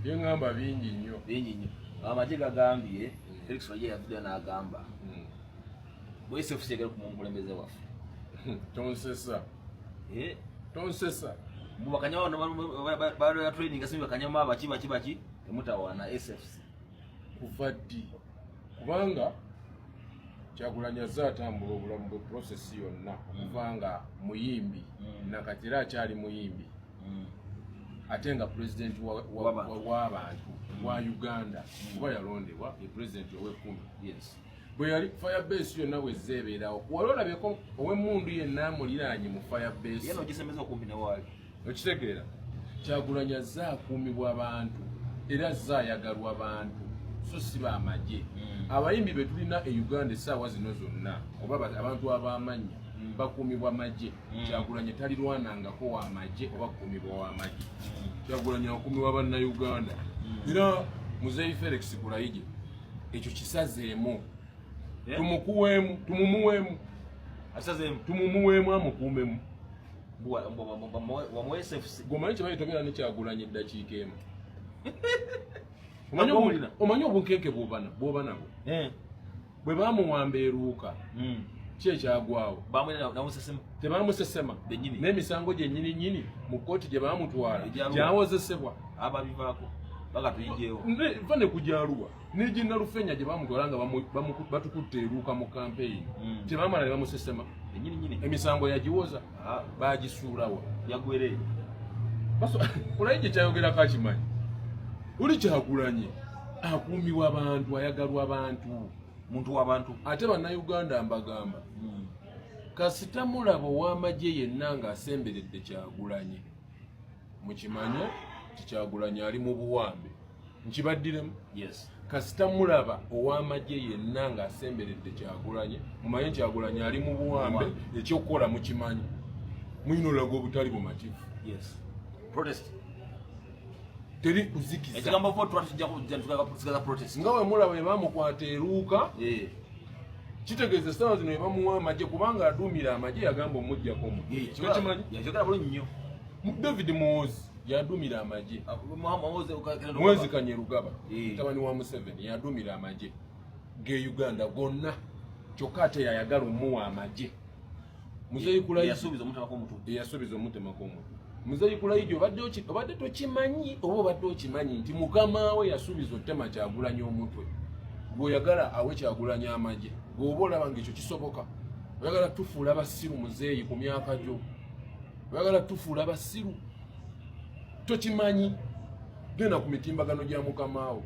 Byeŋŋamba bingi nnyo. Bingi nnyo. Amagye gagambye, Felix Wajja yavuddeyo n'agamba bwe SFC egera ku mukulembeze waffe. Tonsesa. Eh? Tonsesa. Mbu bakanyama bano training asimi bakanyama baki baki baki temutawaana SFC. Kuva ddi? Kubanga Kyagulanyi azze atambula obulamu bwe, process yonna okuva nga muyimbi, nakati era akyali muyimbi, ate nga pulezidenti W'abantu. w'abantu wa Uganda, kuba yalondebwa ye pulezidenti ow'ekumi. Bwe yali Firebase yonna bwezze ebeerawo, wali olabyeko ow'emmundu yenna amuliraanye mu Firebase? Ye nogisemeza okumpi ne waali. Okitegeera? Kyagulanyi azze akuumibwa bantu era azze ayagalwa bantu, so si bamagye. Abayimbi be tulina e Uganda essaawa zino zonna oba abantu ab'amannya bakuumibwa magye. Kyagulanyi talirwanangako wamagye oba kukuumibwa wamagye. Kyagulanyi akuumibwa Bannayuganda. Era Muzeeyi Felix Kulayigye ekyo kisazeemu. Eh? Tumukuweemu, tumumuweemu. Asazeemu. Tumumuweemu amukuumemu. Wamuwa SFC. Gwomanyi kyebayita obeera ne Kyagulanyi eddakiika emu? Ogw'omulina. Omanyi obunkenke bwoba nabwo? Eh. Bwe bamuwamba eruuka, ki ekyagwawo? Bamwena namusesema. Tebamusesema? Bennyini. N'emisango gyennyini nyini mu kkooti gye bamutwala Egyaluwa. gyawozesebwa. Ababivaako baka tuyijeewo. Va ne kujaluwa neginalufenya gye bamutwala nga batukutte eruuka mu kampeyini, tebamala ne bamusesema? Bennyini nyini. Emisango yagiwoza. Ah, bagisuulawa? Yagwere. Kulayigye kyayogerako akimanyi. Oli Kyagulanyi akuumibwa bantu, ayagalwa bantu. Muntu w'abantu. Ate Bannayuganda mbagamba, kasita mulaba ow'amagye yenna ng'asemberedde Kyagulanyi, mukimanye nti Kyagulanyi ali mu buwambe. Nkibaddiremu. Yes. Kasita mulaba ow'amagye yenna ng'asemberedde Kyagulanyi, mumanye Kyagulanyi ali mu buwambe. Ekyokukola mukimanyi, mulina olaga obutali bumativu. Yes, protest. Teri kuzikiza. Ekigambo vote twali tujja kusigaza protest. Nga bwe mulaba bwe bamukwata eruuka, kitegeeza essaawa zino bamuwa amagye, kubanga aduumira amagye yagamba omugjako omutwe. Tokimanyi? Yakyogera bulungi nnyo. David Muhoozi yadumira amagye. Ah, Muhoozi. Muhoozi Kainerugaba, mutabani wa Museveni, yadumira amagye ge Uganda gonna, kyokka ate yayagala omuwa amagye Muzeeyi Kulayigye. Yasuubiza omutemako omutwe. Eyasuubiza omutemako omutwe. Muzeeyi Kulayigye, obadde tokimanyi oba obadde okimanyi nti mukama we yasuubiza otema Kyagulanyi omutwe? Gweoyagala awe Kyagulanyi amagye, gweoba olaba ngaekyo kisoboka? Oyagala tufuula basiru, muzeeyi, ku myaka gyo? Oyagala tufuula basiru? Tokimanyi? Genda ku mitimbagano gya mukamaawo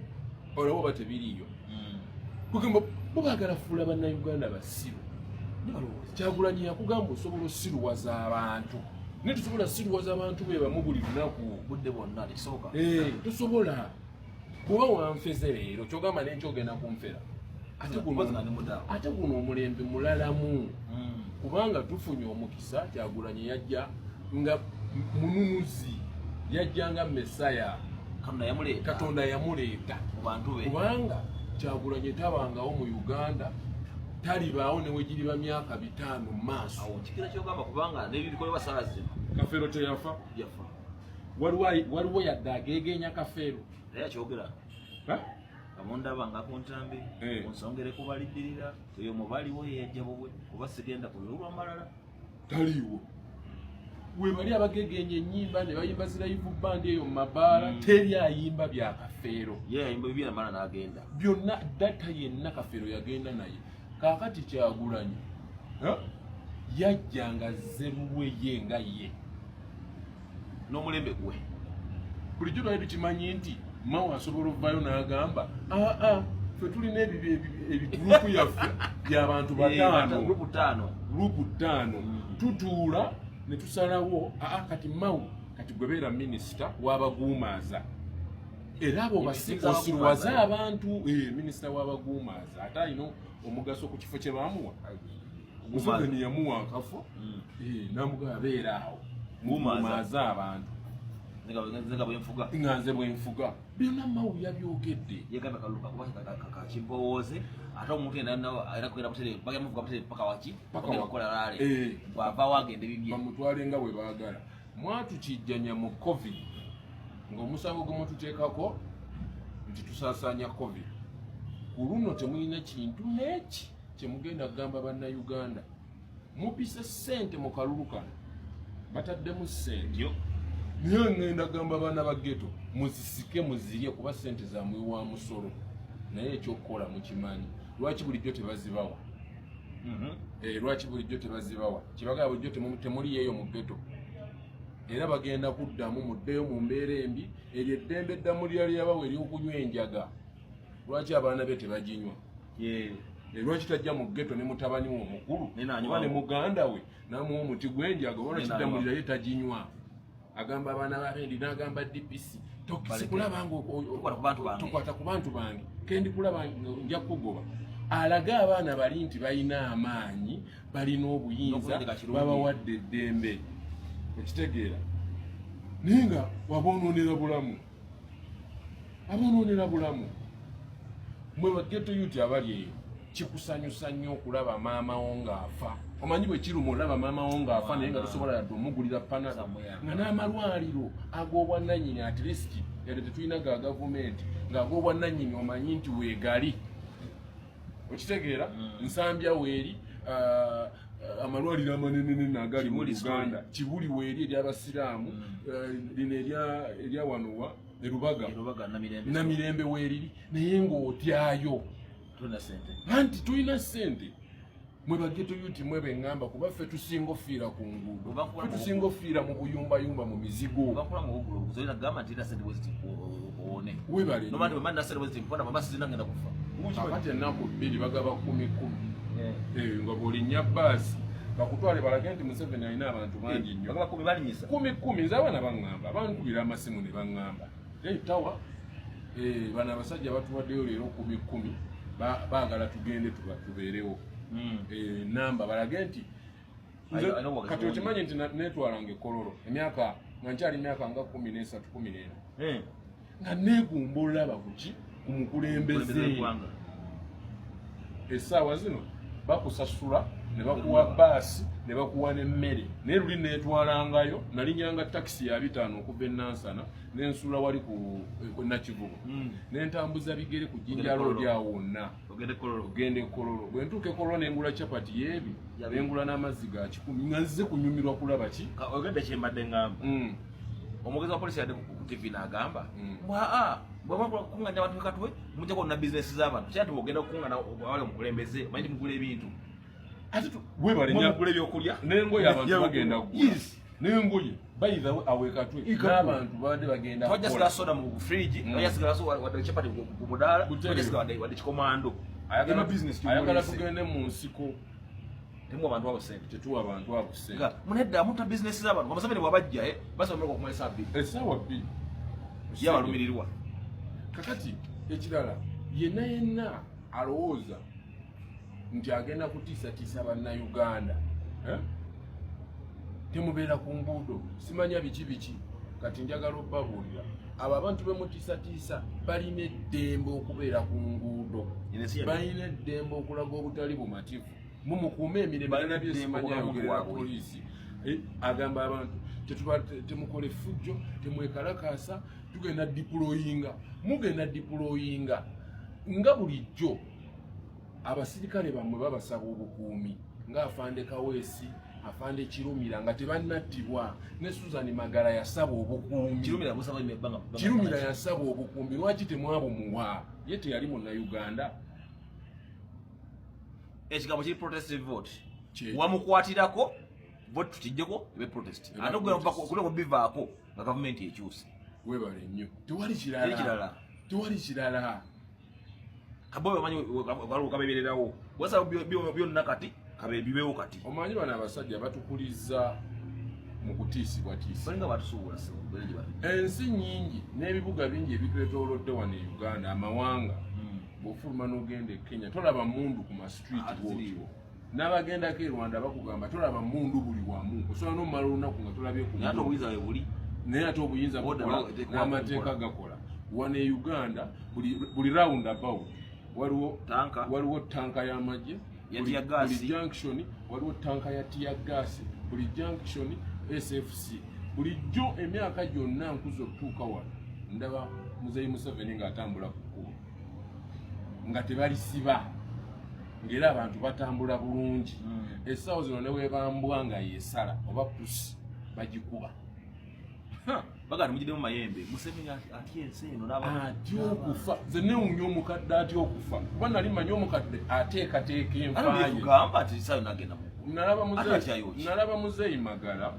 olaba oba tebiriiyo. Kugamba bo baagala fuula Bannayuganda basiru. Kyagulanyi yakugamba osobola osiruwaza abantu, naye tusobola siruwaza abantu be bamu buli lunaku. Budde bwonna tekisoboka. Eh, tosobola. Bw'oba wanfeze leero, kyogamba nenkyogenda kunfera ate guno. Mpozi nga ndi mudaawo. Ate guno omulembe mulalamu, kubanga tufunye omukisa. Kyagulanyi yajja nga mununuzi, yajja nga mesaya. Katonda yamuleeta. Katonda yamuleeta mu bantu be. Kubanga Kyagulanyi tabangawo mu Uganda, talibaawo newegiriba myaka 5 mu maaso. Awo kikira kyogamba, kubanga n'ebikolebwa saawa zino. Kafeero teyafa? Yafa. Waliwo yadde ageegenya Kafeero? Naye akyogera. Ha? Amundaba nga ku ntambi, onsongere kubaliddirira eyo mubaliwo yeyajja bubwe oba sigenda ku lulwa malala. Taliiwo. Webali abagegenya ennyimba ne bayimba zi live band eyo mu mabaala, teri ayimba bya Kafeero. Ye yayimba bibye namala n'agenda. Byonna data yenna Kafeero yagenda naye. Kaakati Kyagulanyi, ha? Yajja nga azze lulwe ye nga ye n'omulembe gwe. Bulijjo twali tukimanyi nti Mawo asobola okuvayo n'agamba, aa, ffe tulina ebigurupu yaffe by'abantu bataano. Gurupu ttaano. Gurupu ttaano, tutuula ne tusalawo. Aa, kati Mawo, kati gwe beera minisita w'abaguumaaza, era abo Minisita osiruwaze w'abaguumaaza. abantu. Minisita w'abaguumaaza ate alina omugaso ku kifo kye bamuwa. Museveni yamuwa akafo, namugamba abeera awo Guumaaza. muguumaaze abantu. Nze nga bwenfuga. Nga nze bwenfuga. Byonna Mawu yabyogedde. Yegamba kalulu kakuba kakimpowooze, ate omuntu yenna alina kugenda butereevu, bagenda muvuga butereevu paka waki? Paka Bagenda kukola rally. Bw'avaawo agende bibye. Bamutwale nga bwe baagala. Mwatukijjanya mu COVID. Ng'omusango gwe mututeekako nti tusaasaanya COVID, ku luno temulina kintu n'eki kyemugenda kugamba Bannayuganda. Mupise ssente mu kalulu kano, bataddemu ssente, naye ngenda gamba baana ba ghetto muzisike muzirye, kuba ssente zamwe wa musolo, naye ekyokukola mukimanyi. Lwaki bulijjo tebazibawa? Lwaki bulijjo tebazibawa? Kibagala bulijjo temuliyeeyo mu ghetto, era bagenda kuddamu muddeyo mu mbeera embi. Eryo eddembe eddamu lyali yabawa ery'okunywa enjaga, lwaki abaana be tebaginywa? Lwaki tajja mu ghetto ne mutabani we omukulu oba ne muganda we namuwa omuti gw'enjaga? Oba lwaki Ddamulira ye taginywa? Agamba abaana babendi n'agamba DPC, sikulaba nga tokwata ku bantu bange, kendi kulaba nja kukugoba. Alage abaana bali nti balina amaanyi, balina obuyinza, babawadde eddembe. Okitegeera? Naye nga wabonoonera bulamu, abonoonera bulamu. Mwe ba ghetto youth abali eyo, kikusanyusa nnyo okulaba maama wo ng'afa. Omanyi bwe kiruma olaba maama wo ng'afa, naye nga tosobola yadde omugulira Panado, nga n'amalwaliro ag'obwannannyini, at least yadde tetulina ga gavumenti, ng'ag'obwannannyini omanyi nti weegali. Okitegeera? Nsambya weeri, amalwaliro amanenenene agali mu Uganda, Kibuli weeri eryabasiraamu, lino erya wanowa Erubaga, Namirembe weeriri, naye ng'otyayo anti tulina ssente. Mwe ba ghetto youth, mwe beŋŋamba, kuba ffe tusinga ofiira ku nguudo, ffe tusinga ofiira mu buyumbayumba, mu mizigo. Webale. Kakati ennaku 2 bagaba 10 10, nga bw'olinnya baasi bakutwale balage nti Museveni alina abantu bangi nnyo. 10 10. Nze abaana baŋŋamba, bankubira amasimu ne baŋŋamba, "Tawa, bano abasajja batuwaddeyo leero 10 10, baagala tugende tubeerewo namba balage nti." Kati okimanyi nti netwalanga ekololo emyaka nga nkyali myaka nga 13, 14, nga neegumba olaba kuki ku mukulembeze. Essaawa zino bakusasula ne bakuwa baasi ne bakuwa n'emmere, naye luli neetwalangayo, nalinyanga takisi ya 500 okuva enansana nensula wali ku Nakivubo, nentambuza bigere ku Jinja Road awo wonna ogenda ekololo. Bwe ntuuka ekololo nengula chapati yeebi, nengula n'amazzi ga 100, nga nzize kunyumirwa kulaba ki. Ogenda kyembadde ngamba, omwogezi wa polisi yadde ku TV n'agamba, bwaa bwaba kukunganya abantu ekatwe mujja kwonna bizinesi z'abantu, kyati bwogenda kukungana awali omukulembeze, omanyi mugula ebintu. Ate webale. Mugula ebyokulya. N'engoye abantu bagenda kugula n'engoye. By the way, awekatwe n'abantu babadde bagenda. Twajja sigala soda mu fridge, twajja sigala so wadde chapati ku mudaala, twajja sigala wadde kikomando. Ayagala tugende mu nsiko. Temuwa abantu abo sente. Tetuwa abantu abo sente. Munedda mutta bizinesi z'abantu. Museveni bwabajja basaba okumala essaawa 2. Essaawa 2. Yabalumirirwa. Kakati ekirala, yenna yenna alowooza nti agenda kutiisatiisa Bannayuganda, eh? Temubeera ku nguudo, simanya biki biki. Kati njagala obbabuulira, abo abantu bemutiisatiisa balina eddembe okubeera ku nguudo, balina eddembe okulaga obutali bumativu. Mumukuume emirembe nabyesimanya ayogerera poliisi. Agamba abantu temukola effujjo, temwekalakaasa, tugenda deployinga. Mugenda deployinga nga bulijjo abasirikale bammwe babasaba obukuumi, ng'afande Kaweesi, afande Kirumira nga tebannattibwa, ne Susan Magala yasaba obukuumi. Kirumira yasaba obukuumi, lwaki temwabumuwa? Ye teyali Munnayuganda? Ekigambo kiri protest vote. Wamukwatirako vote, tukijjeko ebe protest, ate ogenda bivaako nga gavumenti ekyuse. Webale nnyo, tewali kirala, tewali kirala. Kabobe bamanyi kabebererawo, wasaba byonna kati kabe bibeewo kati. Omanyi bano abasajja batukuliza mu kutiisibwatiisibwa. Balinga batusuubula. Ensi nyingi n'ebibuga bingi ebitwetoolodde wano e Uganda, amawanga, bw'ofuluma n'ogenda e Kenya tolaba mundu ku ma street bwotyo, n'abagendako e Rwanda bakugamba tolaba mundu buli wamu, osobola n'omumala olunaku nga tolabye ku. Naye ate obuyinza bwe buli. Naye ate obuyinza bukola, n'amateeka gakola. Wano e Uganda buli round about waliwo tanka, waliwo tanka y'amagye. Ya tear gas. Buli junction waliwo tanka ya tear gas, buli junction SFC. Bulijjo emyaka gyonna nkuza okutuuka wano Ndaba Muzeyi Museveni ng'atambula ku kkubo nga tebalisiba, ng'era abantu batambula bulungi. Essaawa zino ne weebambwa nga yesala oba pusi bagikuba. Baganda mugiddemu mayembe. Museveni atya ensi eno. Atya okufa. Nze newunya omukadde atya okufa, kuba nali manyi omukadde ateekateeka enfaye. Gamba nti sayo nagenda mu Nalaba Muzeeyi Magala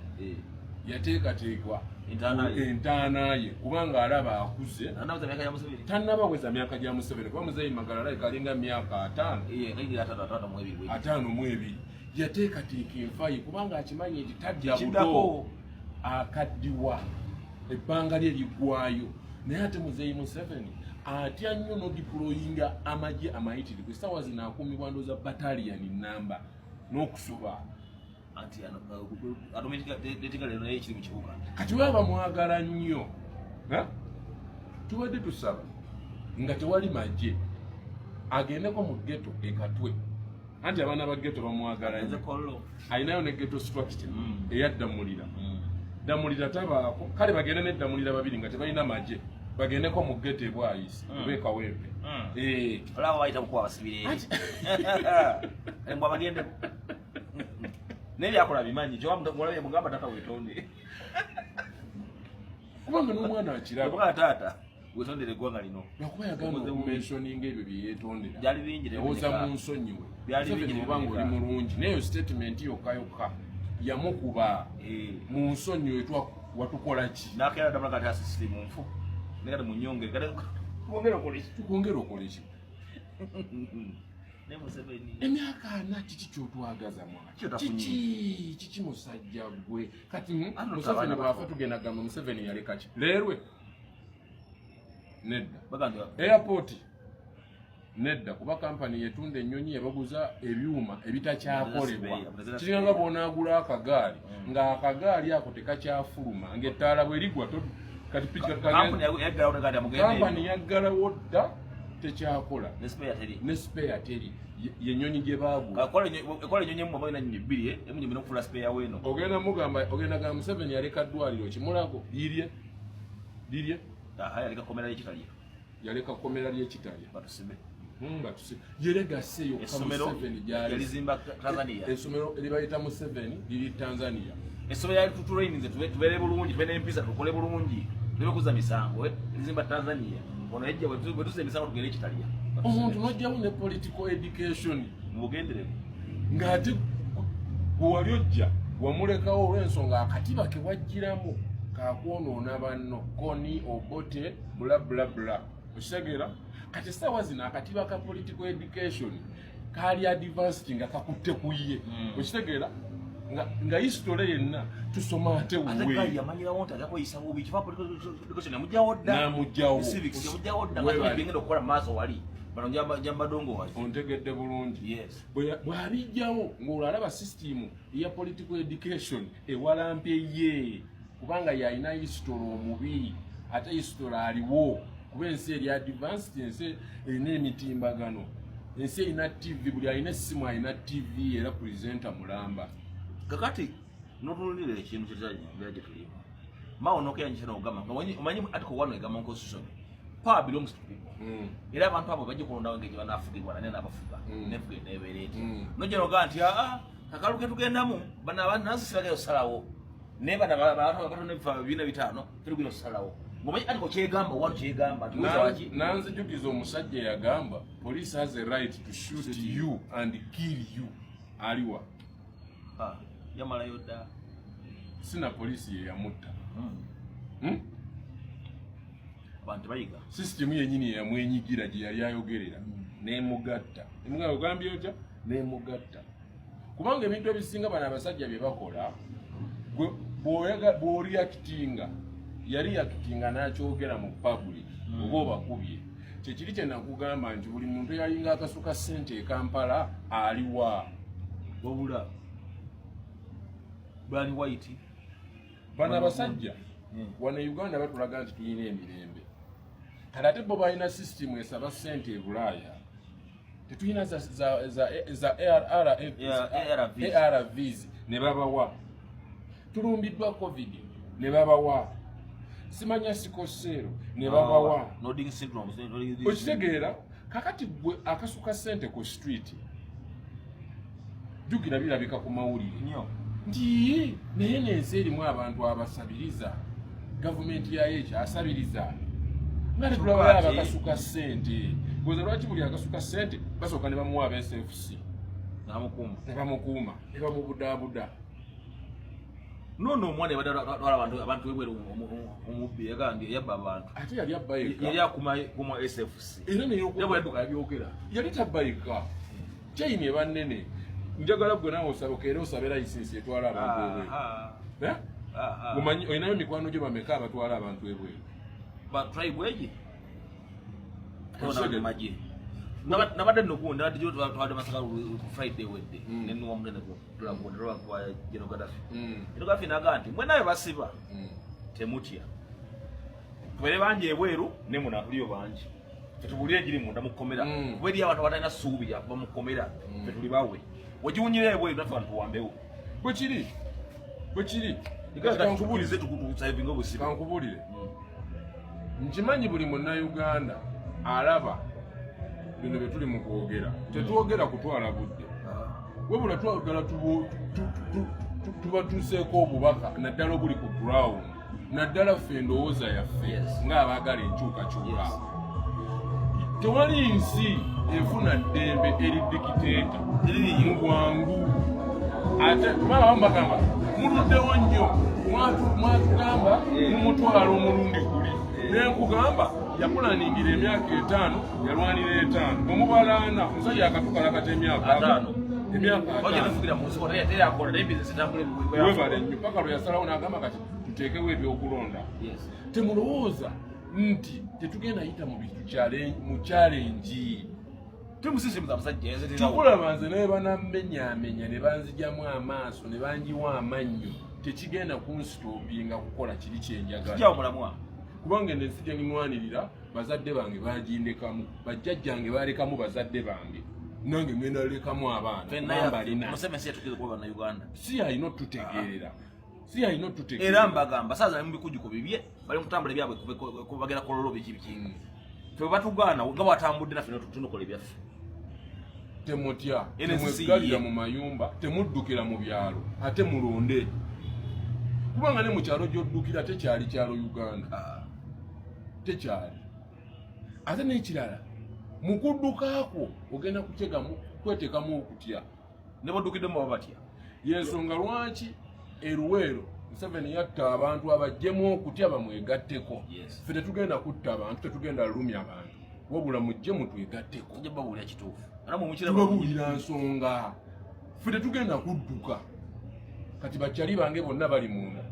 yateekateekwa entaana ye, kubanga alaba akuze, tannabaweza myaka gya Museveni, kuba Muzeeyi Magala alabika alinga myaka 52. Yateekateeka enfa ye kubanga akimanyi nti tadda buto, akaddiwa, ebbanga lye liggwayo. Naye ate Muzeeyi Museveni atya nnyo nodeployinga amagye amayitirivu. Essaawa zino akuumibwa ndooza bataliyani namba n'okusoba. Kati baba bamwagala nnyo, tubadde tusaba nga tewali magye agendeko mu ghetto ekatwe, anti abaana ba ghetto bamwagala nnyo. Alinayo ne ghetto structure eyaddamulira Ddamulira tabaako. Kale bagende neddamulira babiri nga tebalina magye, bagendeko mu ghetto ebwayisi oba ekawempe. Olaba bayita bukuba basibire eri mbwa, bagendeko naye byakola bimanyi kyolabye mugamba taata wetonde. Kubanga n'omwana akiraba. Mugamba taata wetondere eggwanga lino. Lwakuba yagamba okumentioninga ebyo bye yeetondera. Byali bingi. Yawooza mu nsonyiwe. Byali bingi. Museveni obanga oli mulungi, naye statement yokka yokka yamukuba mu nsonyiwe, watukola ki? Nakera ddamula kati asisiri mu nfu nekati munyonge kati twongere okola ki? Tukwongere okola ki? Ne Museveni. Emyaka 40 kiki kyotwagaza mwana? Kyotafunye. Kiki kiki musajja gwe kati Ano Museveni abaana bw'afa bato. tugenda gamba Museveni yaleka ki? Leerwe nedda. Bagamba Airport nedda, kuba kampani yetunda ennyonyi yabaguza ebyuma ebitakyakolebwa. Butazira Kiringanga bw'onaagula akagaali ng'akagaali ako tekakyafuluma, ng'ettaala bwe ligwa kati kampuni yaggalawo negati amugende. Kampani yaggalawo dda, tekyakola. Ne spare teri. Ne spare teri. Yennyonyi gye baagula. Ekola ennyonyi emu oba nyonyi bbiri, emu nyumira okufula spare weeno. Ogenda mugamba, ogenda gamba Museveni yaleka ddwaliro kimulago lirye lirye. Aha, yaleka komera yekitalya. Yaleka komera lyekitalya. Batusibe. Nga yeregase yokka. Essomero Museveni gyali yalizimba Tanzania. Essomero eribayita Museveni liri Tanzania. Essomero yali tutrainze tubeere bulungi, tube n'empisa, tukole bulungi, tuleme kuzza misango, lizimba Tanzania. Ono yajja bwe tuzza emisango tugende ekitalya. Omuntu nojjawo ne political education mu bugenderevu. Ng'ate gwe wali ojja wamulekawo olw'ensonga akatiba ke wajjiramu kakwonoona banno Kony Obote bla bla bla, okitegeera? Kati essaawa zino akatiba ka political education kaali advanced nga kakutte ku ye. Okitegeera nga history yenna tusoma ate Ate wuwe. Gayi yamanyirawo nti ajja kweyisa bubi, kifa political education yamugjawo dda. N'amugjawo. Civics yamugjawo dda nga Weebale. bigenda okukola mu maaso wali bano njambadongo wali. Ontegedde bulungi. Yes. Bw'abijjawo ng'olwo alaba system eya political education ewalampye ye, kubanga yalina history omubi, ate history aliwo kuba ensi eri advanced, ensi erina emitimbagano, ensi erina TV, buli alina essimu alina TV era presenter mulamba. Kakati notunulira ekintu kyetanyambira gye tulimu maawo nokeyanyisa nogamba nga omanyi article 1 egamba mu constitution, power belongs to people. Era abantu abo bajja okulondawo engeri gye banafugibwa nani anabafuga. Nefuga eneebeera etya? Nojja nogaa nti aa akalu ketugendamu bano nansi sibagenda okusalawo, naye bano abantu abatono ebifo 205 tetugenda okusalawo, ngomanyi article kyegamba wano kyegamba nti weza waki. Nanzijukiza omusajja eyagamba police has a right to shoot you and kill you, aliwa? Ah, yamalayo dda. Sina poliisi ye yamutta. Hmm? Abantu tebayiga. Sisitemu yenyini yamwenyigira gye yali ayogerera nemugatta. Emugamba ogambye otya nemugatta, kubanga ebintu ebisinga bano abasajja bye bakola, gwe bw'oreactinga, yali yakitinga n'akyogera mu public oba obakubye. Kyekiri kye nakugamba nti buli muntu eyalinga akasuka ssente e Kampala aliwa? Wabula Brian White. Bano abasajja wano e Uganda batulaga nti tulina emirembe, kale ate bo balina sisitimu esaba ssente e Bulaaya. Tetulina za ARR Yeah, ARVs. ARVs ne babawa. Tulumbiddwa COVID ne babawa. Simanya sickle cell ne babawa. Nodding syndrome. Okitegeera? Kakati gwe akasuka ssente ku street, jjukira birabika ku mawulire nnyo. Nti naye nensi erimu abantu abasabiriza, gavumenti yayo ekyasabiriza nga tetulabayo abakasuka ssente. Goza lwaki buli akasuka ssente basooka ne bamuwa aba SFC? Namukuuma. Ne bamukuuma ne bamubudaabuda. Nono omwana yabadde atwala abantu ebweru, omubbi yagambye yabba abantu. Ate yali abba yekka. Yali akuma kuma SFC. Era era bwe yadduka yabyogera. Yali tabba yekka, chain eba nnene. Njagala gwe naawe osabe, okeera osabe license etwala abantu ebweru. Eh? Omanyi olinayo mikwano gyo bameka abatwala abantu ebweru? Ba tribe egi. Okusege. Magye nabadde nogundi nabadde gyo twadde Masaka ku Friday wedde nenuwa munene tulakuwa General Gaddafi. General Gaddafi naga nti mwe nawe basiba temutya, tubeere bangi ebweru ne muna tuliyo bangi, tetubulire egiri munda mu kkomera kuba eri abantu abatalina ssuubi lyakuva mu kkomera. Fe tuli bawe wegiwunyira ebweru, naffe abantu tuwambewo. Bwe kiri, bwe kiri. Tubulize tusavinga obusibe. Kankubulire, nkimanyi buli munnayuganda alaba bino bye tuli mu kwogera, tetwogera kutwala budde, wabula twagala tubatuuseeko obubaka, naddala obuli ku ground, naddala ffe endowooza yaffe ng'abaagala enkyukakyuka. Tewali nsi efuna ddembe eri dictator Teririiyo. mu bwangu. Ate kubanga abamu bagamba muluddewo nnyo, mwatugamba mumutwala omulundi guli, nenkugamba yapulaningira emyaka 5, yalwanira 5, bwemubalaana omusajja akatukalakata emyaka 50. Emyaka 50. Ofugira mu nsiko terakola naye bizinesi etambula. Webale nnyo, paka lwe yasalawo n'agamba kati tuteekewo ebyokulonda. Temulowooza nti tetugenda yita mu bintu mu challenge. Tuli mu system za musajja yaziterawo. Tukulaba nze naye banamenyamenya ne banzijamu amaaso ne banjiwa amannyo, tekigenda kunstopinga kukola kiri kyenjagala. Kijjawo mulamwa. Kubanga eno ensi gyenwanirira, bazadde bange bagindekamu, bajjajjange balekamu bazadde bange, nange ngenda lekamu abaana kuba mbalina. Museveni si yatukiza kuba bannayuganda. Si alina otutegeerera, si alina otutegeerera. Era mbagamba saaza bali mu bikujuko bibye, bali mu kutambula ebyabwe, bagenda kololo biki biki. Ffe bwe batugaana nga bwatambudde naffe tunokola ebyaffe. Temutya. NSC. Temweggalira mu mayumba, temuddukira mu byalo, ate mulonde, kubanga ne mu kyalo gy'oddukira tekyali kyalo Uganda, tekyali. Ate n'ekirala, mu kudduka kwo ogenda kutegamu kweteekamu okutya. Ne boddukiddemu baba batya. Yensonga lwaki eruweero Museveni yatta abantu abajjemu okutya bamwegatteko. Ffe tetugenda kutta abantu, tetugenda lumya abantu, wabula mujje mutwegatteko. Tujja babuulira kituufu era mwe mukiraba. Tubabuulira nsonga, ffe tetugenda kudduka. Kati bakyali bange bonna bali munda.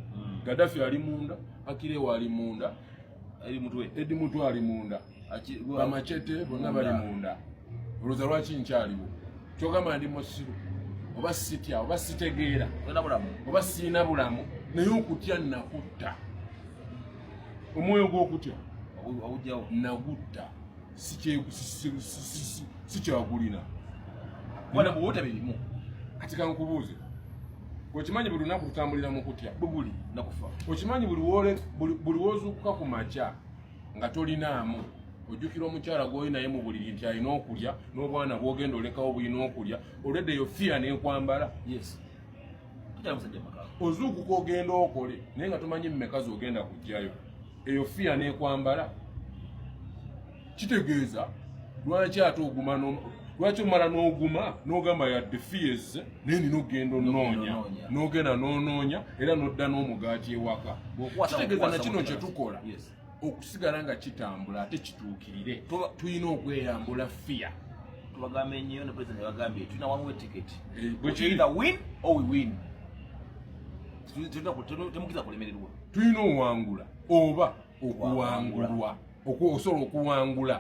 Gaddafi ali munda, Akirewo ali munda. Eri mutwe. Edi Mutwe ali munda. Bamachete bonna bali munda. Olowooza lwaki nkyaliwo? Kyogamba ndi musiru oba sitya oba sitegeera? Olina bulamu. Oba siina bulamu? Naye okutya nakutta, omwoyo gw'okutya awujjawo. Nagutta, sikyagulina. Wana buwota birimu. Kati kankubuuze, okimanyi buli lunaku tutambulira mu kutya? Buguli nakufa. Okimanyi buli woozuukuka ku makya nga tolinaamu, ojjukira omukyala gw'oli naye mu buliri nti alina okulya, n'obwana bw'ogenda olekawo bulina okulya, olwedde eyo fear n'ekwambala. Yes, tokyali musajja maka. Ozuukuka ogenda okole naye nga tomanyi mmeka z'ogenda kugjayo, eyo fear n'ekwambala. Kitegeeza lwaki ate oguma lwaki omala n'oguma n'ogamba yadde fears naye nina okugenda onoonya? Onoonya. N'ogenda n'onoonya era n'odda n'omugaati ewaka. Kitegeeza Bw'okwata nakino mu kye tukola okusigala nga kitambula ate kituukirire, tulina okweyambula fear. Tubagambye nnyo ne president yabagambye tulina one way ticket. Eh, bwe We kiri. either win or we win. Temukiza kulemererwa. Tulina owangula oba okuwangulwa. Osobola okuwangula.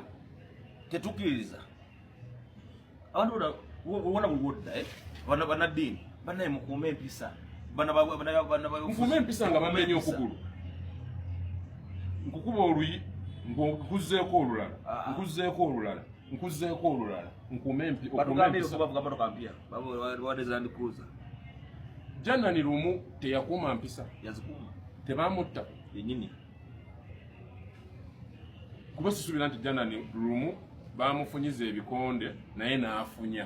Tetukkiriza abantu bona buli wodda, eh? Bana bannaddiini bannaye mukuume empisa. Nkuume empisa nga bamenye okugulu, nkukuba oluyi, nkuzeeko olulala, Ah. nkuzeeko olulala, nkuzeeko olulala, nkuume okuume Batugambye empisa. bavuga motoka mpya, bawadde Land Cruiser. Janani lumu teyakuuma mpisa? Yazikuuma. Tebamutta? Yennyini. Kuba sisuubira nti Janani lumu bamufunyiza ebikonde naye n'afunya.